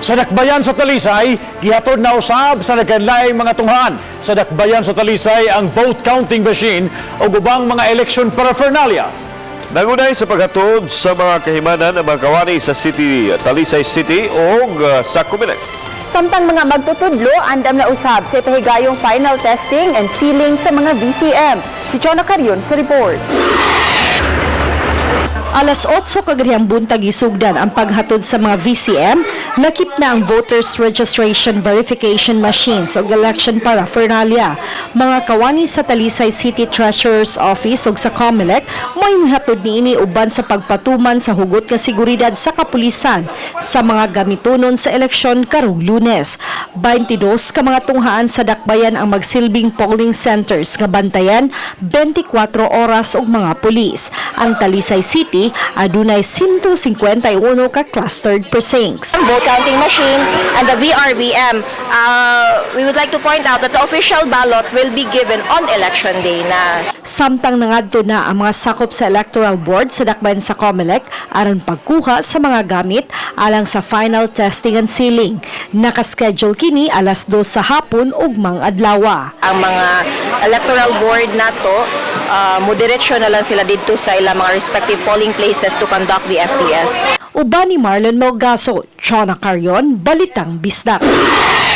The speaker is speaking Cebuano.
Sa dakbayan sa Talisay, gihatod na usab sa nagkanlaing mga tunghaan sa dakbayan sa Talisay ang vote counting machine o ubang mga election paraphernalia. Nangunay sa paghatod sa mga kahimanan ang mga kawani sa City, Talisay City o sa Comelec. Samtang mga magtutudlo, andam na usab sa ipahigayong final testing and sealing sa mga VCM. Si Chona Carion sa report. Alas 8 kaganihang buntag isugdan ang paghatod sa mga VCM, lakip na ang Voters Registration Verification Machines ug election paraphernalia. Mga kawani sa Talisay City Treasurer's Office ug sa COMELEC mo'y mihatod niini uban sa pagpatuman sa hugot nga seguridad sa kapulisan sa mga gamitonon sa eleksyon karong Lunes. 22 ka mga tunghaan sa dakbayan ang magsilbing polling centers nga bantayan 24 oras og mga pulis. Ang Talisay City adunay 151 ka clustered precincts. Vote counting machine and the VRVM. We would like to point out that the official ballot will be given on election day na. Samtang nangadto na ang mga sakop sa Electoral Board sa dakbayan sa COMELEC aron pagkuha sa mga gamit alang sa final testing and sealing. Nakaschedule kini alas 2 sa hapon ugmang adlaw. Ang mga electoral board nato, mudiretsyo na lang sila dito sa ilang mga respective polling places to conduct the FTS. Uban ni Marlon Melgaso, Chona Carion, Balitang Bisdak.